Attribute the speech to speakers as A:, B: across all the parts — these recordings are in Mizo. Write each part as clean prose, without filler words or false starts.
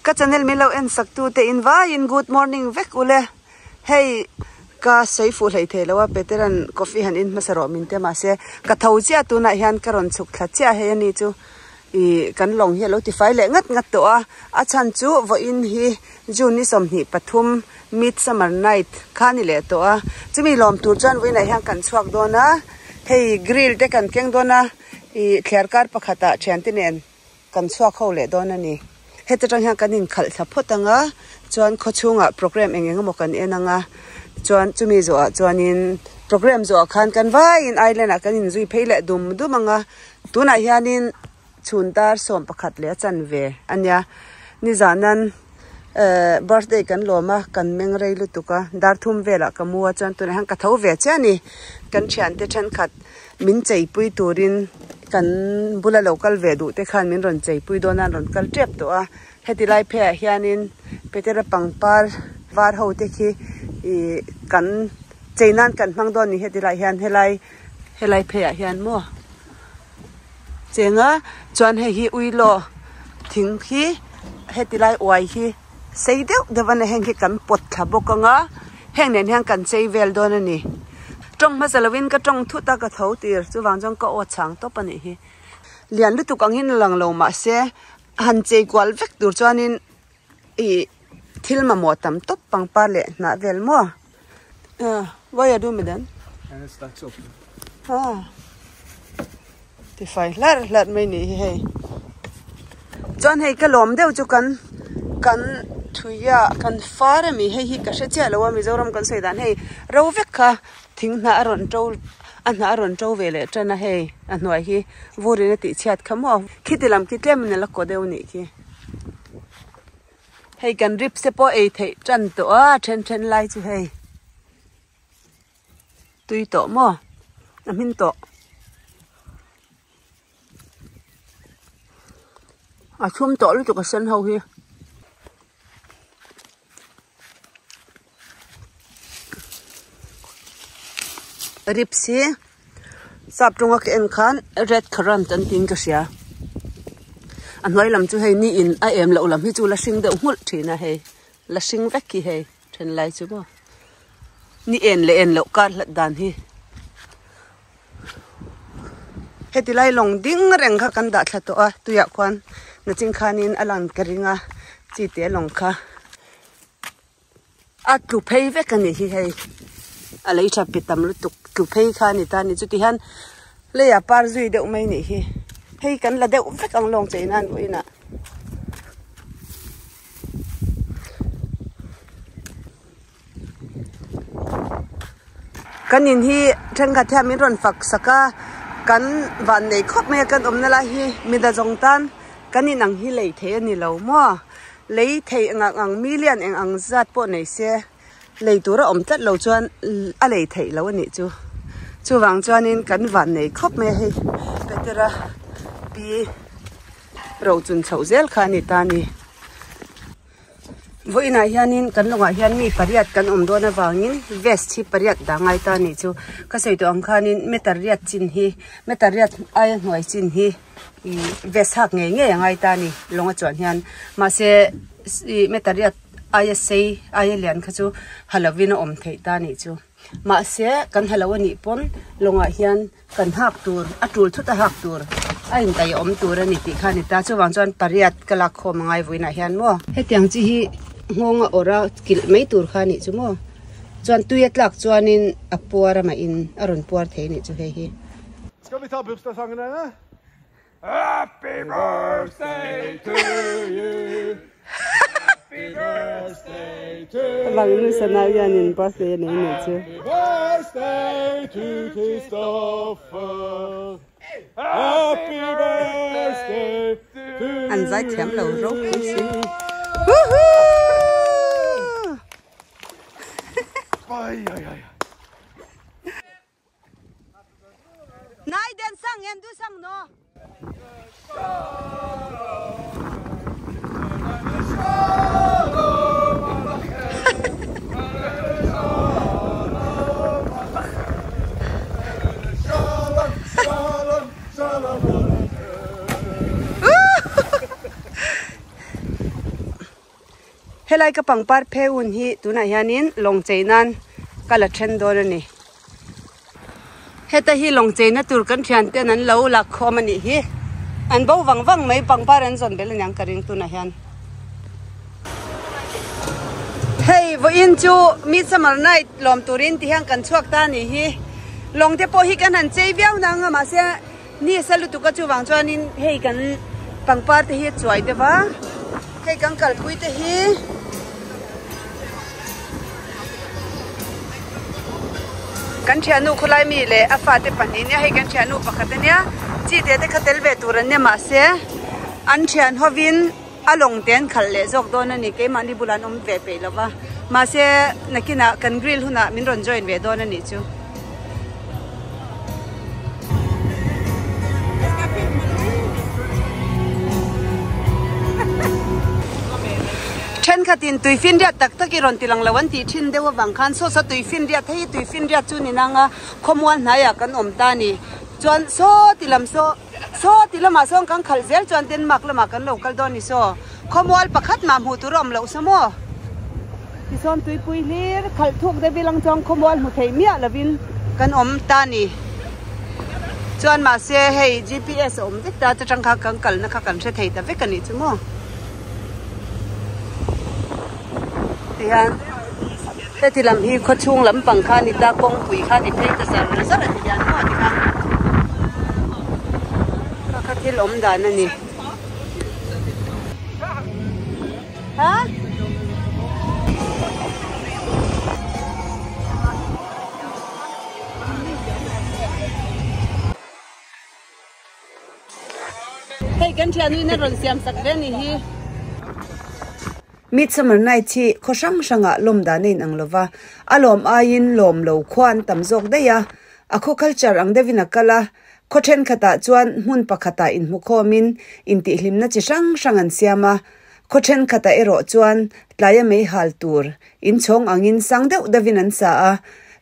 A: Ka channel min lo en sak tu te in vaiin good morning vek ule. Hei ka sawi fuh hlei thei lo a Peteran coffee han in hmasa rawh min ti a mahse ka tho chiah tunah hian ka rawn chhuk thla chiah hei ani chu ih kan lawng hi a lo ti fai leh ngat ngat tawh a a chhan chu vawiin hi June ni 23 mid summer night kha a ni leh tawh a chumi lawm tur chuan vawiinah hian kan chhuak dawn a hei grill te kan keng dawn a ih thliar kar pakhatah thiante nen. Kan chhuak ho leh dawn a ni. Heta tang hian kan inkhalh thla phawt ang a, chuan khawchhungah programme eng eng emaw kan en ang a, chuan chumi zawhah chuanin programme zawhah khan kan vaiin island ah kan inzui phei leh dum dum ang a, tunah hianin chhun dar 11 leh a chanve a nia. Nizan eh birthday kan lawm a, kan meng rei lutuk a, dar thum velah ka mu a, chuan tunah hian ka tho ve chiah a ni. Kan thiante thenkhat min cheipui turin kan bula lo kal ve duh te khan min rawn cheipui dawn a an rawn kal tep tawh a heti lai phei ah hianin Petera pangpar var ho te khi ih kan chei nan kan hmang dawn a ni heti lai hian helai helai phei ah hian maw cheng a chuan hei hi uilaw thing hi heti lai uai hi sei deuh deuh a ni heng hi kan pawt thla bawk ang a heng nen hian kan chei vel dawn a ni tawng hmasa lovin ka tawng thut a ka tho tir chuvang chuan ka aw chhang tawp a nih hi lian lutuk ang in lang lo mahse han chei kual vek tur chuanin ih thil mamawh tam tawp pangpar leh hnah vel maw why are you doing ah tifai hlarh hlarh mai nih hi hei chuan hei ka lawm deuh chu kan kan thuia kan far ami hei hi ka hre chiah lo a Mizoram kan sawi dan hei ro vek kha thing hnah a rawn to a hnah a rawn to ve leh tan a hei a hnuai hi vurin a tih chhiat kha maw khiti lam khi tlem in a la kaw deuh a nih khi hei kan ribs te pawh ei theih tan tawh a then then lai chu hei. Tui tawh maw? A hmin tawh. A chhum tawh lutuk a sen ho hi. Ribs hi sap tawnga ka en khan red currant an tiin ka hria. A hnuai lam chu hei ni in a em loh lam hi chu la hring deuh nghulh thin a hei. La hring vek hi hei. Then lai chu maw ni en leh en loh kar hlat dan hi heti lai lawng ding reng kha kan dah thla tawh a tuiah khuan nachin khanin a lang ka ring a chi te lawng kha a tlu phei vek a nih hi hei a lei tha pe tam lutuk tlu phei kha a ni ta a ni chuti hian leiah par zui deuh mai a nih hi hei kan la deuh vek ang lawng chei nan vawiinah. Kan in hi thenkhat hian min rawn fak sak a kan van nei khawp mai a kan awmna lai hi mida zawng tan kan in ang hi lei thei a ni lo maw lei thei eng ang ang million eng ang zat pawh nei se lei tur a awm tlat lo chuan a lei theih loh a nih chu chuvang chuanin kan van nei khawp mai a hei Petera pi. Ro chun chhoh zel kha a ni ta a ni. Vawiinah hianin kan lawngah hian mi pariat kan awm dawn avangin vest hi pariat dah ngai ta a nih chu. Ka sawi tawh ang khanin meter riat chin hi meter riat aia hnuai chin hi ih vest hak ngei ngei a ngai ta a ni lawng a chuan hian mahse ih meter riat aia sei aia lian kha chu ha lovin a awm theih ta a nih chu. Mahse kan ha lo a nih pawn lawngah hian. Kan hak tur a tul thut a hak tur a indaih awm tur a ni tih kha a ni ta chuvang chuan pariat ka lak khawm a ngai vawiinah hian maw hetiang chi hi nghawng a awrh a kilh mai tur kha a nih chu maw chuan tui a tlak chuanin a puar a mahin a rawn puar thei a nih chu hei hi.
B: Skal vi ta bursdagssangen denne? Happy birthday to you Happy birthday to you
A: Bang nu sana hianin birthday a nei anih chu.
B: Happy birthday to Christopher Happy birthday to
A: An zai thiam lo ropui si.
B: Ai ai ai
A: Nai den sang em du sang no. Helai ka pangpar phe hun hi tunah hianin lawng chei nan ka la then dawn a ni. Heta hi lawng cheina tur kan thian ten an lo lak khawm a nih hi. An bo vang vang mai pangpar an zawn belh aniang ka ring tunah hian. Hei vawiin chu Midsummer Night lawm turin ti hian kan chhuak ta a nih hi. Lawng te pawh hi kan han chei viau nang a mahse Ni a sa lutuk a chuvang chuanin hei kan pangpar te hi a chuai deuh a hei kan kalpui te hi kan thiannu khawlai mi leh a fate pahnih nia hei kan thiannu pakhat ania chi te te kha tel ve tur an nia mahse an thian hovin a lawng te an khalh leh zawk dawn a ni keimahni bulah an awm ve peih lo va mahse nakinah kan grill hunah min rawn join ve dawn a nih chu. Thenkhatin tuifinriat tak tak i rawn ti lang lo an tih thin deuh avang khan saw saw tuifinriat hei hi tuifinriat chu ni nang a khawmual hnaiah kan awm ta a ni chuan saw ti lam saw Saw ti lamah sawn kan khalh zel chuan Denmark lamah kan lo kal dawn ni saw. Khawmual pakhat mah hmuh tur a awm loh sa maw? Tisawn tuipui hlir khalh thuk deuh ilang chuan khawmual hmu thei miah lovin kan awm ta ni. Chuan mahse hei GPS a awm vek ta chutang kha kan kalna kha kan hre thei ta vek a nih chu maw? Tihian heti lam hi khawchhung lampang kha a ni ta kawngpui kha a ni phei ta zar zar a ti hian maw tikhan kha kha thil awm dan a ni. Ha? Hei kan thianin a rawn siam sak ve a nih hi. Midsummer Night hi khaw hrang hrangah lawm dan a inang lo va, a lawm aiin lawm lo khua an tam zawk daih a, a khaw culture ang deuhin a kal a, khaw thenkhatah chuan hmun pakhatah inhmukhawmin intihhlimna chi hrang hrang an siam a, khaw thenkhatah erawh chuan tlaia mei hal tur inchhawng angin sang deuh deuhin an sa a,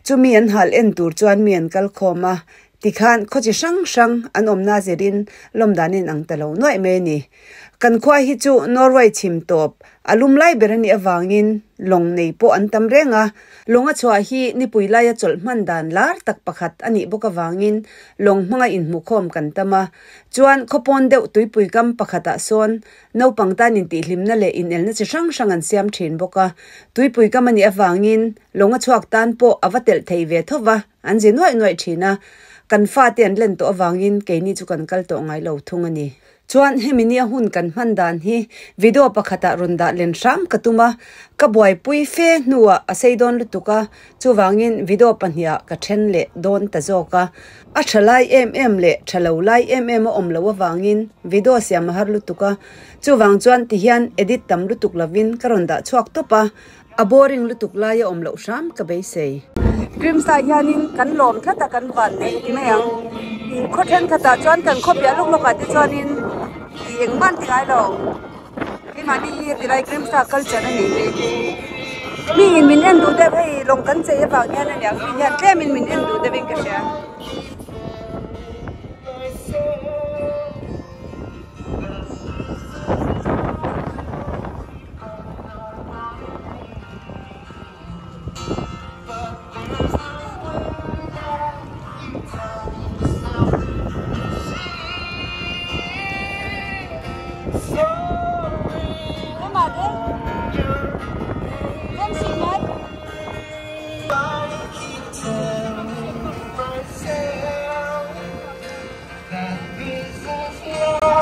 A: chumi an hal en tur chuan mi an kal khawm a, Tikhan khaw chi hrang hrang an awmna zirin lawm dan in ang ta lo nuaih mai a ni. Kan khua hi chu Norway chhim tawp a lum lai ber a nih avangin lawng nei pawh an tam reng a, lawng a chhuah hi nipui laia chawlh hman dan lar tak pakhat a nih bawk avangin lawng hmanga inhmukhawm kan tam a. Chuan khaw pawn deuh tuipui kam pakhatah sawn naupang tan intihhlimna leh inelna chi hrang hrang an siam thin bawk a, tuipui kam a nih avangin lawng a chhuak tan pawh a va telh thei ve tho va. An zi nuaih nuaih thin a, kan fate an len tawh avangin keini chu kan kal tawh ngai lo thung a ni. Chuan hemi nia hun kan hman dan hi video pakhatah rawn dah len hram ka tum a, ka buaipui fe hnuah a sei dawn lutuk a, chuvangin video pahniha ka then leh dawn ta zawk a. A tha lai em em leh tha lo lai em em a awm loh avangin video siam a har lutuk a, chuvang chuan tihian edit tam lutuk lovin ka rawn dah chhuak tawp a, A boring lutuk lai a awm loh hram ka beisei. Grimsa hianin kan lawm tlat a kan van nei ti mai ang. Ih khaw thenkhatah chuan kan khaw piah lawk lawkah te chuanin ih engmah an ti ngai lo. Keimahni hi tilai Grimsa culture a nih hi. Mi in min en duh deuh hei lawng kan chei avang hian a niang mi hian tlemin min en duh deuhin ka hria.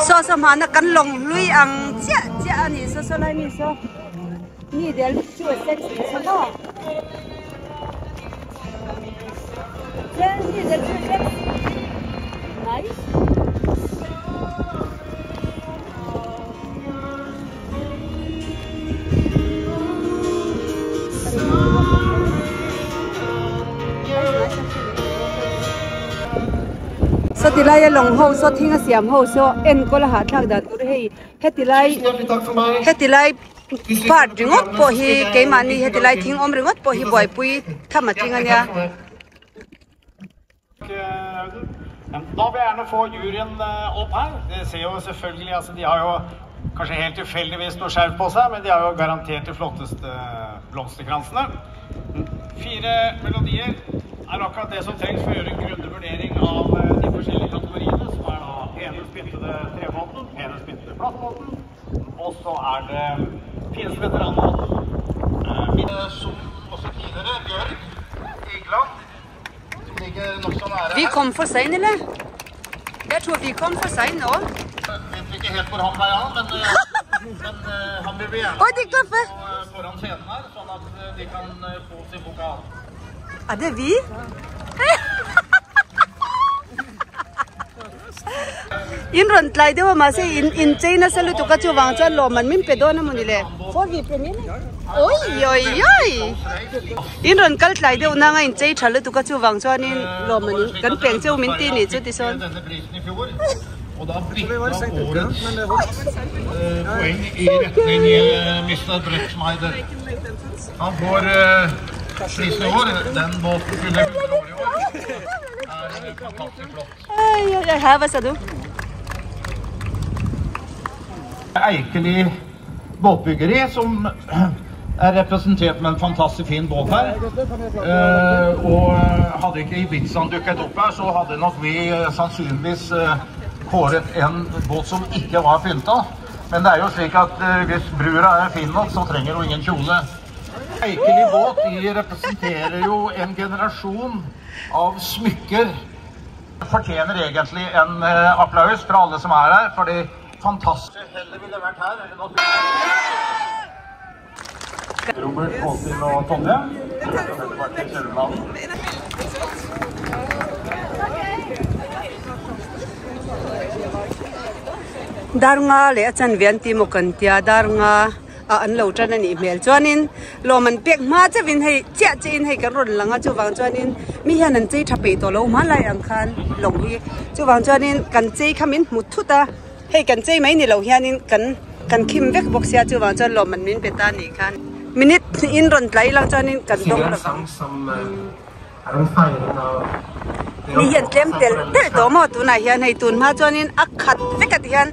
A: Saw saw hmana kan lawng hlui ang chiah chiah a ni saw saw lai mi saw mi del chu a sexy sa maw chen mi del chu sexy nice. Saw ti laia lawng ho saw thing a siam ho saw enkawl a hahthlak dan tur hei heti lai heti lai part ringawt pawh hi keimahni heti lai thing awm ringawt pawh hi buaipui tham a tling a nia.
C: Da vil jeg gjerne få juryen opp her. Dere ser jo selvfølgelig, altså de har jo Kanskje helt tilfeldigvis noe skjerf på seg, men de har jo garantert de flotteste blomsterkransene. Fire melodier er akkurat det som trengs for å gjøre en grundig vurdering av de forskjellige kategoriene, som er da penest pyntede trebåten, penest pyntede plastbåten, og så er det fineste veteranbåten. Som også tidligere, Bjørg Egeland, som ligger nokså nære
A: Vi kom for sein, eller? Jeg tror vi kom for sein nå.
C: Vet ikke helt hvor han ble av, men, men han vil vi gjerne
A: Oi, drikk kaffe!
C: foran scenen her, sånn at de kan få sin pokal.
A: Er det vi? In rawn tlai deuh a mahse in in chei nasa lutuk a chuvang chuan lawmman min pe dawn a mawni le. Four V premier le. Oi oi oi. In rawn kal tlai deuh nang a in chei tha lutuk a chuvang chuanin lawmman in kan peng cheu min ti nih chu tisawn.
C: Og da blikka årets poeng i retning Mr. Brettschneider. Han får prisen i år. Den båten fyller 100 år i år. Er fantastisk flott.
A: Ai ai ai, her, hva sa du?
C: Eikeli båtbyggeri, som er representert med en fantastisk fin båt her. Og hadde ikke Ibizaen dukket opp her, så hadde nok vi sannsynligvis kåret en båt som ikke var pynta. Men det er jo slik at hvis brura er fin nok, så trenger hun ingen kjole. Eikeli båt, de representerer jo en generasjon av smykker. Fortjener egentlig en applaus fra alle som er her, fordi fantastisk heller ville vært her enn at Robert, Åshild og Tonje.
A: Dar nga leh a chan vian tih maw kan tia dar nga a an lo tan a nih hmel chuanin lawm an pek hma chauhin hei chiah chiahin hei kan rawn lang a chuvang chuanin mi hian an chei tha peih tawh lo hma lai ang khan lawng hi chuvang chuanin kan chei kha min hmu thut a hei kan chei mai ni lo hianin kan kan khim vek bawk sia chuvang chuan lawm an min pe ta nih khan minute in rawn tlai lang chuanin kan dawng lo vang. Ni hian tlem telh telh tawh maw tunah hian hei tun hma chuanin a khat vek a ti hian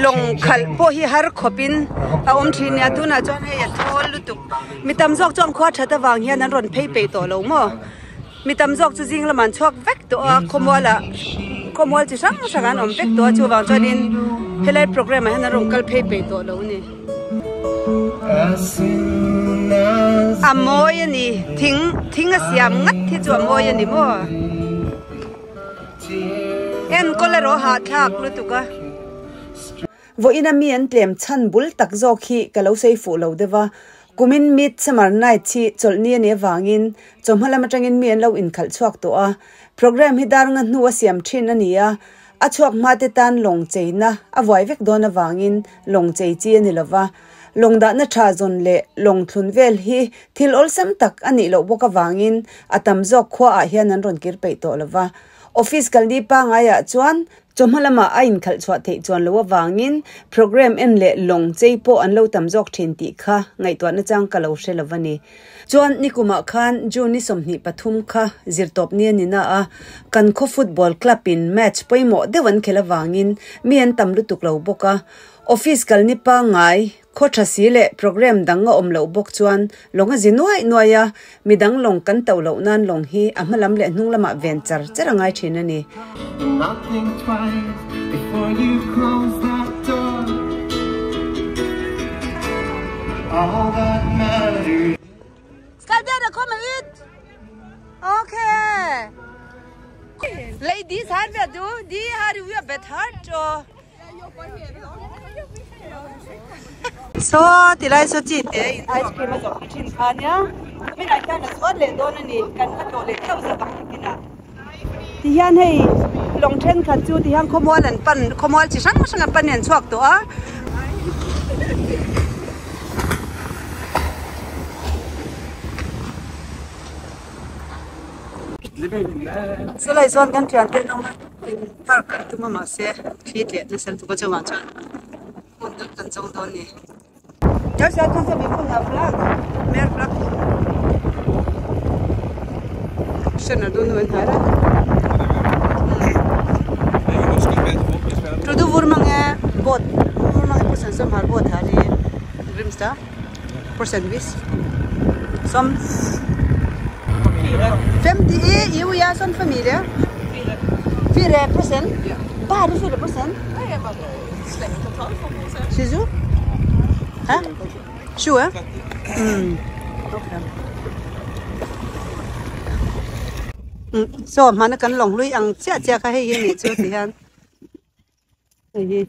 A: lawng khalh pawh hi har khawpin a awm thin nia tunah chuan hei a thawl lutuk mi tam zawk chuan khua that avang hian an rawn phei peih tawh lo maw mi tam zawk chu zing lamah an chhuak vek tawh a khawmual ah khawmual chi hrang hrang an awm vek tawh a chuvang chuanin helai programme ah hian an rawn kal phei peih tawh lo a ni. A mawi a ni thing thing a siam ngat hi chu a mawi a ni maw enkawl erawh a hahthlak lutuk a. Vawiin a mi an tlem chhan bul tak zawk hi ka lo sawi fuh lo deuh a, kumin mid summer night hi chawlhni a nih avangin chawhma lam atangin mi an lo inkhalh chhuak tawh a, programme hi dar nga hnu a siam thin a ni a, A chhuak hma te tan lawng cheina a vuai vek dawn avangin lawng chei chi a ni lova. Lawng dahna tha zawn leh lawng thlun vel hi thil awlsam tak a nih loh bawk avangin a tam zawk khuaah hian an rawn kir peih tawh lova. Office kalni pangaiah chuan chawhma lamah a inkhalh chhuah theih chuan loh avangin programme en leh lawng chei pawh an lo tam zawk thin tih kha ngaihtuahna chang ka lo hre lova ni. Chuan nikumah khan June ni 23 kha zirtawp ni a ni na a, kan khaw football club in match pawimawh deuh an khelh avangin mi an tam lutuk lo bawk a. Office kal ni pangngai, khaw tha si leh programme dang a awm loh bawk chuan lawng a zi nuaih nuaih a, midang lawng kan toh loh nan lawng hi a hma lam leh hnung lamah ven char char a ngai thin a ni. Skal dere komme ut? Ok. Ladies her, vet du, de har jo jobbet hardt og Saw tilai saw chi te in ice cream a zawrh hi thin kha nia kuminah hian a zuar leh dawn a ni kan la tlawh leh theuh zawk ang kinah ti hian hei lawng thenkhat chu ti hian khawmual an pan khawmual chi hrang hrang an pan hi an chhuak tawh a. Chulai chuan kan thiante an awm a park an tum a mahse thli tleh nasa lutuk a chungah chuan hmun dang kan chawng dawn a ni. Tror du hvor mange båt hvor Hvor mange prosent som har båt her i Grimstad? Prosentvis? Som 50 Jo, ja, sånn familie. 4%? Bare 4%?
D: Nei, jeg bare slengte tall for prosent.
A: Syns du? Hæ? 20? Mm. Ok. So hmana kan lawng hlui ang chiah chiah kha hei hi nih chu ti hian hei hi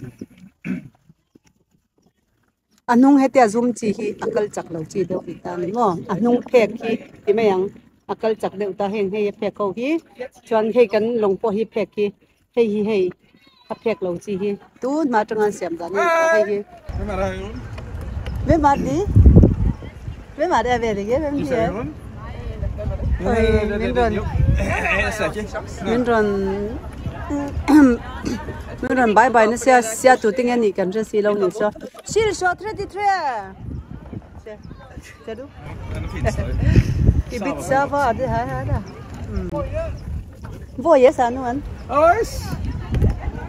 A: a hnung hetia zum chi hi a kal chak lo chi deuh ni ta ni maw a hnung phek hi ti mai ang a kal chak deuh ta heng hei a phek ho hi chuan hei kan lawng pawh hi phek hi hei hi hei a phek lo chi hi tun hma atanga an siam dan a ni ta hei hi. Hvem er de? Hvem er det? Jeg vet ikke. Hvem de er. Oi, min rawn min rawn min rawn bye bye na sia sia tu te nge nih kan hre si lo ni saw Silshaw 33 Ibiza var det her her da. Voje sa noen.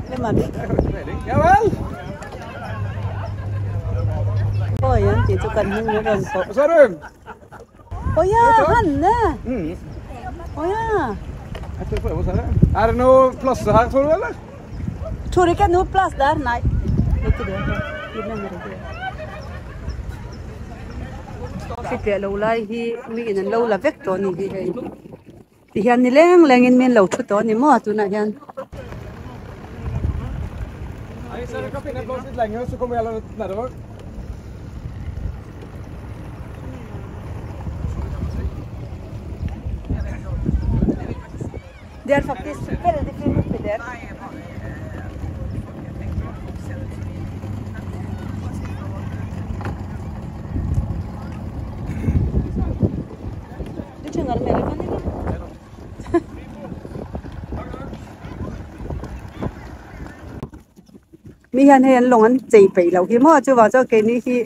A: Hvem er det?
B: Ja vel.
A: Voje tih chu kan hming a rawn pawh.
B: Hva sa du?
A: Aw ya, Hanne! Aw ya.
B: Jeg skal prøve å se det. Er det noe plasser her, tror du, eller?
A: Tror ikke noe plass der, nei. Ikke det. Vi mener ikke det. Thli lo lai hi mi in an lo la vek tawh a ni hi hei. Ti hian ni leng leng in min lo thu tawh a ni maw tunah hian.
B: Nei, så dere kan finne en plass litt lenger, så kommer jeg litt nedover.
A: Det er faktisk veldig fint oppi der. Du kjenner Amerikan, eller? Mi hian hei an lawng an chei peih loh hi maw chuvang chuan keini hi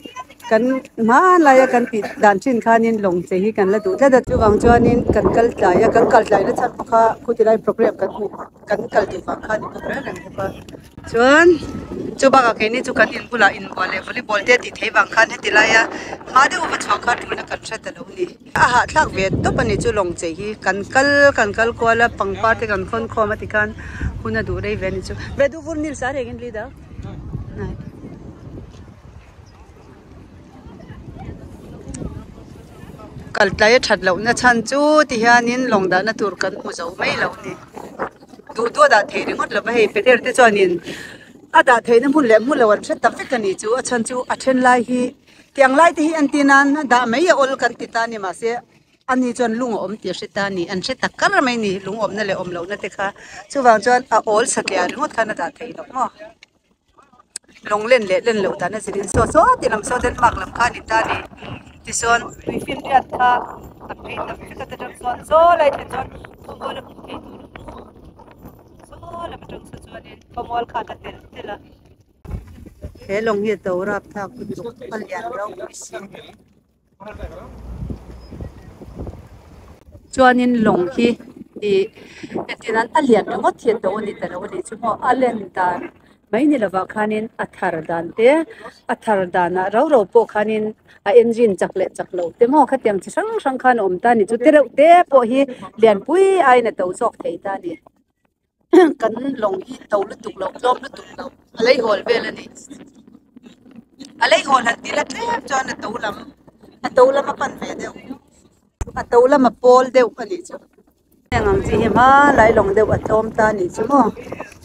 A: kan hmanlaia kan tih dan thin khanin lawng chei hi kan la duh tlat a chuvang chuanin kan kal tlai a kan kal tlai na chhan bawk a khuti lai program kan hmuh kan kal duh vang khan in bawk reng reng bawk a chuan chu bakah keini chu kan inbulah inbual leh volleyball te tih theih vang khan heti laia hma deuh va chhuah kha tul na kan hre ta lo a ni. A hahthlak ve tawp a ni chu lawng chei hi kan kal kan kal kual a pangpar te kan khawn khawm a tikhan hun a duh rei ve a ni chu ve duh vur nil sa reng in leader nai kal tlai a that loh na chhan chu ti hianin lawng dahna tur kan hmu zo mai lo a ni duh duh a dah thei ringawt lo va hei peter te chuanin a dah theihna hmun leh hmun lo an hre ta vek a ni chu a chhan chu a then lai hi. Tiang lai te hi an ti nan a dah mai a awl kan ti ta a ni mahse ani chuan lung a awm tih a hre ta a ni an hre tak kar mai ni lung awmna leh awm lohna te kha chuvang chuan a awl satliah ringawt khan a dah theih loh maw lawng len leh len loh dan a zir in saw saw ti lam saw Denmark lam kha a ni ta a ni tichuan tui finriat kha a phei tak vek a ta tang chuan saw lai thlen chuan khawmual a hmuh theih tur saw lam atang saw chuanin khawmual kha a la tel tel a. He lawng hi a to rap thlak lutuk a lian ropui si. Chuanin lawng hi ih entir nan a lian ringawt hi a to a ni ta lo a nih chu maw a len dan mai ni lovah khanin a thar dan te a thar danah rau rau pawh khanin a engine chak leh chak lo te maw khatiang chi hrang hrang khan a awm ta a ni chu tereuh te pawh hi lianpui aiin a to zawk thei ta a ni. Kan lawng hi to lutuk lo tlawm lutuk lo a lei hawl vel a ni a lei hawl han ti la tlem chuan a to lam a to lam a pan ve deuh a to lam a pawl deuh a nih chu heng ang chi hi hmanlai lawng deuh a tlawm ta a nih chu maw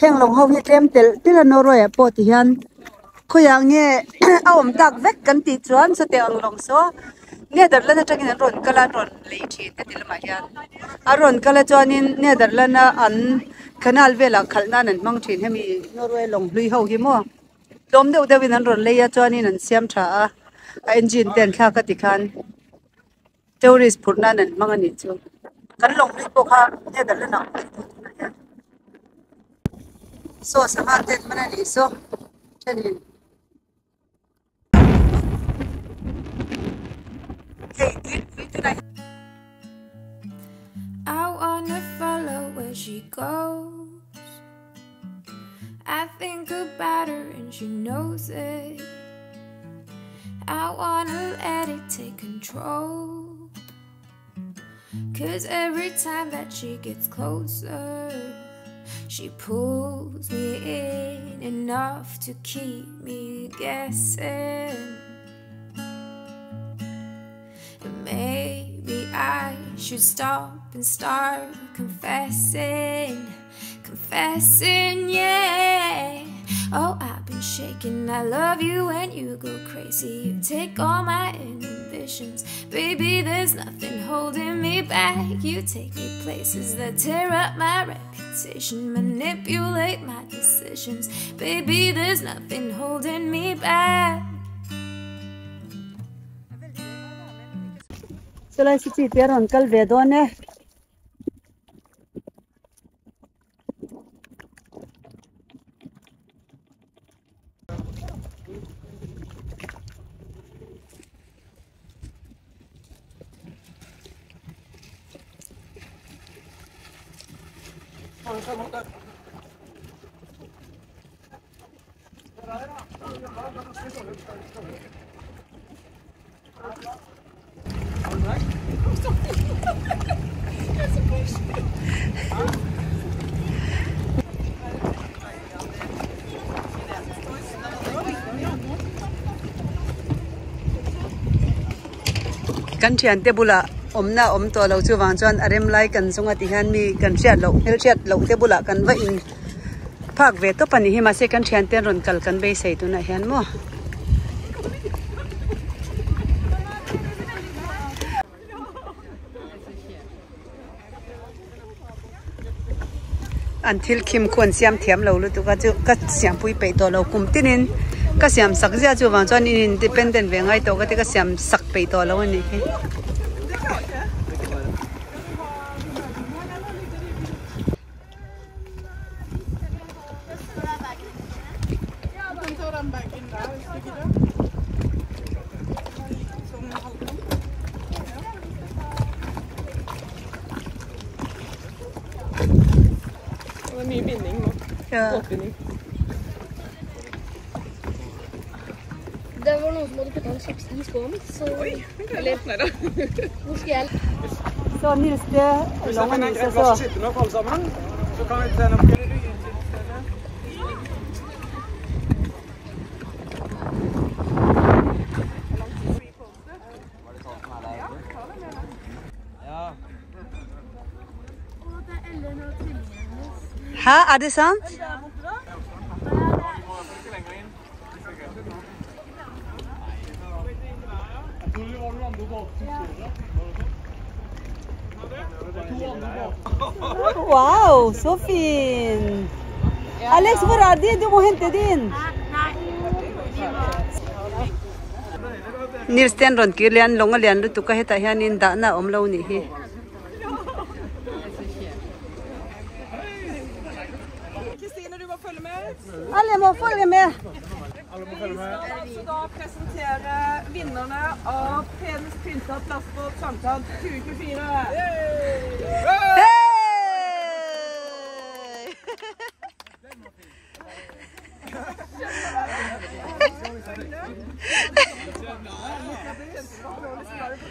A: heng lawng ho hi tlem telh telh a Norway ah pawh ti hian khawiah nge a awm tak vek kan tih chuan sawtiang ang lawng saw Netherland atangin an rawn kal a an rawn lei thin heti lamah hian an rawn kal a chuanin Netherland a an canal velah khalh nan an hmang thin hemi Norway lawng hlui ho hi maw tlawm deuh deuhin an rawn lei a chuanin an siam tha a a engine te an thlak a tikhan tourist phurh nan an hmang a nih chu kan lawng hlui pawh kha Netherland ah saw sangha te an hman a nih saw thenin.
E: I wanna follow where she goes. I think about her and. and she knows it. I wanna let it take control. Cause every time that she gets closer, she pulls me in enough to keep me guessing. And maybe I should stop and start confessing, confessing, yeah. Oh, I've been shaking. I love you when you go crazy. You take all my inhibitions. Baby, there's nothing holding me back. You take me places that tear up my reputation, manipulate my decisions. Baby, there's nothing holding me back.
A: Chulai si chi te rawn kal ve dawn e. Kan thiante bulah awmna a awm tawh lo chuvang chuan a rem lai kan zawnga ti hian mi kan hriat loh hmelhriat loh te bulah kan va in phak ve tawp a ni hi mahse kan thiante an rawn kal kan beisei tunah hian maw. An thil khim khu an siam thiam lo lutuk a chu ka siampui peih tawh lo kum tinin ka siam sak ziah chuvang chuan in independent ve ngai tawh ka ti ka siam sak peih tawh lo a nih hi.
F: Det var noen som hadde putta en chips i skålen, så Eller hvor skal jeg
A: Så Nils te
B: Hvis
A: lawng
B: jeg
A: a
B: finner
A: ni
B: en
A: se
B: grei plass
A: saw.
B: å sitte nå for alle sammen, så kan vi trene opp.
A: Hæ, er det sant? Wow, så fin! Alex, hvor er de? Du må hente de inn. Nils te an rawn kir leh a an lawng a lian lutuk a hetah hianin dahna a awm lo nih hi. Alle må følge med.
B: Alle må følge med.
D: Altså da presentere vinnerne av Penest pynta plastbåt Sankthans 2024.
A: Hey!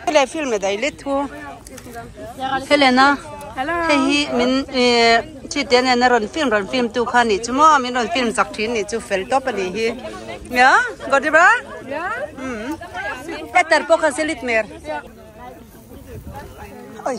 A: Vil jeg filme deg litt, ho? Helena, hei hi min chi te nen a rawn film rawn film tu kha nih chu maw min rawn film chak thin nih chu fel tawp a nih hi ja går det bra umm etterpå kanskje litt mer oi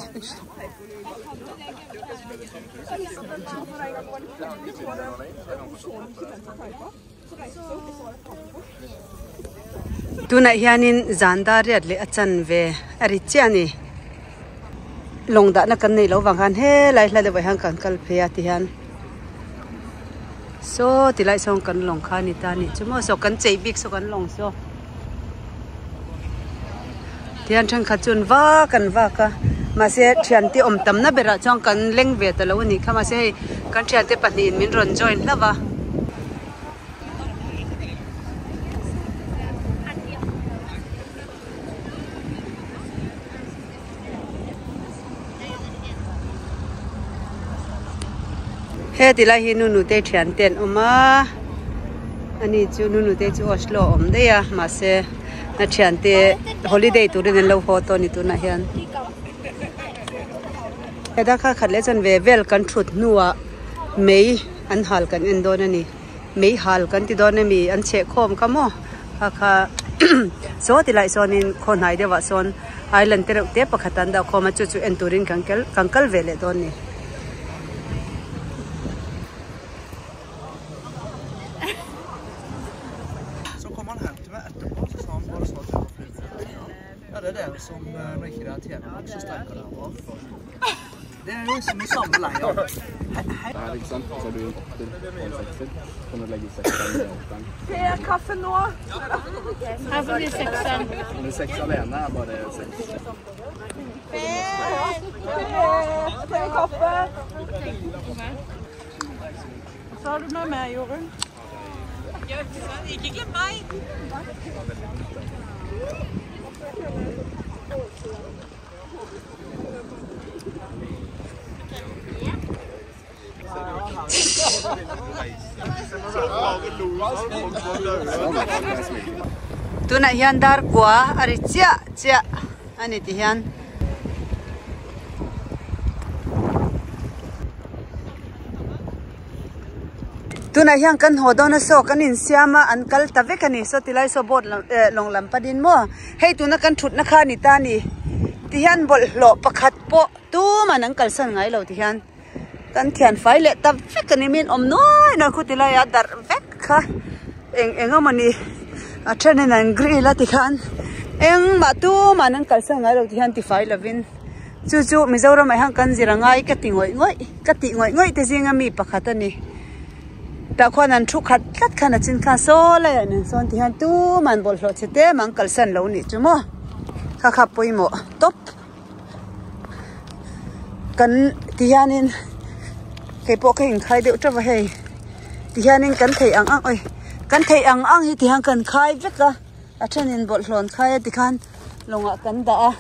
A: tunah hianin zan dar riat leh a chanve a ri chiah a ni. Lawng dahna kan neih loh vang khan helai hla deuhah hian kan kal phei a ti hian saw ti lai sawn kan lawng kha a ni ta a nih chu maw saw kan chei bik saw kan lawng saw tihian thenkhat chuan vak an vak a mahse thiante awm tamna berah chuan kan leng ve ta lo a nih kha mahse hei kan thiante pahnihin min rawn join hlauh a. He ti lai hi nu nute thian te an awm a Ani chu Nunute chu Oslo a awm daih a mahse a thiante holiday turin an lo haw tawh a ni tunah hian. Heta kha khat leh chuan ve vel kan thut hnuah mei an hal kan en dawn a ni. Mei hal kan ti dawn ami an chheh khawm kha maw kha kha saw ti laiah sawnin khaw hnai deuhah sawn island te reuh te pakhat an dah khawm a chu chu en turin kan kal kan kal ve leh dawn a ni.
G: Så kom han hjem til meg etterpå, så sa han bare sånn at du var flyvende. Ja, det er dere som når ikke dere tjener nok, så streiker dere bare. Det er jo liksom i samme leia.
B: Der, ikke sant? Så har du en åtter og en sekser. Så kan du legge sekseren med åtteren.
D: Te kaffe nå.
F: Her får vi sekseren.
B: Men seks alene er bare seks.
D: Te, te kaffe. Så har du med meg, Jorunn. Ikke glem meg.
A: Tunah hian dar kua a ri chiah chiah a ni ti hian. Tunah hian kan haw dawn a saw kan insiam a an kal ta vek a ni saw tilai saw boat lam eh lawng lam panin maw hei tuna kan thutna kha a ni ta a ni ti hian bawlhhlawh pakhat pawh tuman an kalsan ngai lo ti hian kan thian fai leh ta vek a ni min awm nuai nuai khu tilai a darh vek kha eng eng emaw ni a thenin an grill a tikhan engmah tuman an kalsan ngai lo ti hian tifai lovin. Chu chu Mizoramah hian kan zir a ngai ka ti ngawih ngawih ka tih ngawih ngawih te zinga mi pakhat a ni. Tah khuan an thu khat tlat khan a chin khan saw laiah nen sawn ti hian tuman bawlhhlawh chhe te mang kalsan lo nih chu maw kha kha pawimawh tawp kan ti hianin kei pawh ka inkhai deuh teuh a hei ti hianin kan theih ang ang awi kan theih ang ang hi ti hian kan khai vek a a thenin bawlhhlawh an khai a tikhan lawngah kan dah a.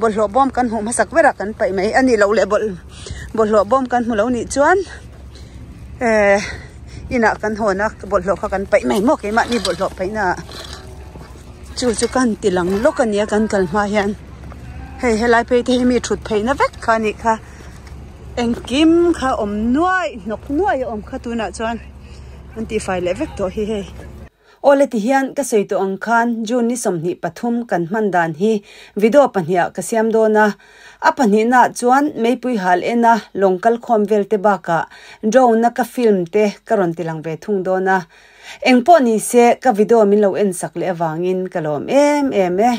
A: Bawlhhlawh bawm kan hmuh hmasak berah kan paih mai a nih loh leh bawlhhlawh bawm kan hmu lo nih chuan eh inah kan hawn a bawlhhlawh kha kan paih mai maw keimahni bawlhhlawh paihna ah chu chu kan ti lang lawk a nia kan kal hma hian hei helai phei te hi mi thut pheihna vek kha a nih kha engkim kha awm nuaih hnawk nuaih a awm kha tunah chuan an tihfai leh vek tawh hi hei. Awle ti hian ka sawi tawh ang khan June ni 23 kan hman dan hi video pahniha ka siam dawn a. A pahnihnaah chuan meipui hal ena lawng kal khawm vel te bakah drone a ka film te ka rawn ti lang ve thung dawn a. Engpawh ni se ka video min lo en sak leh avangin ka lawm em em e.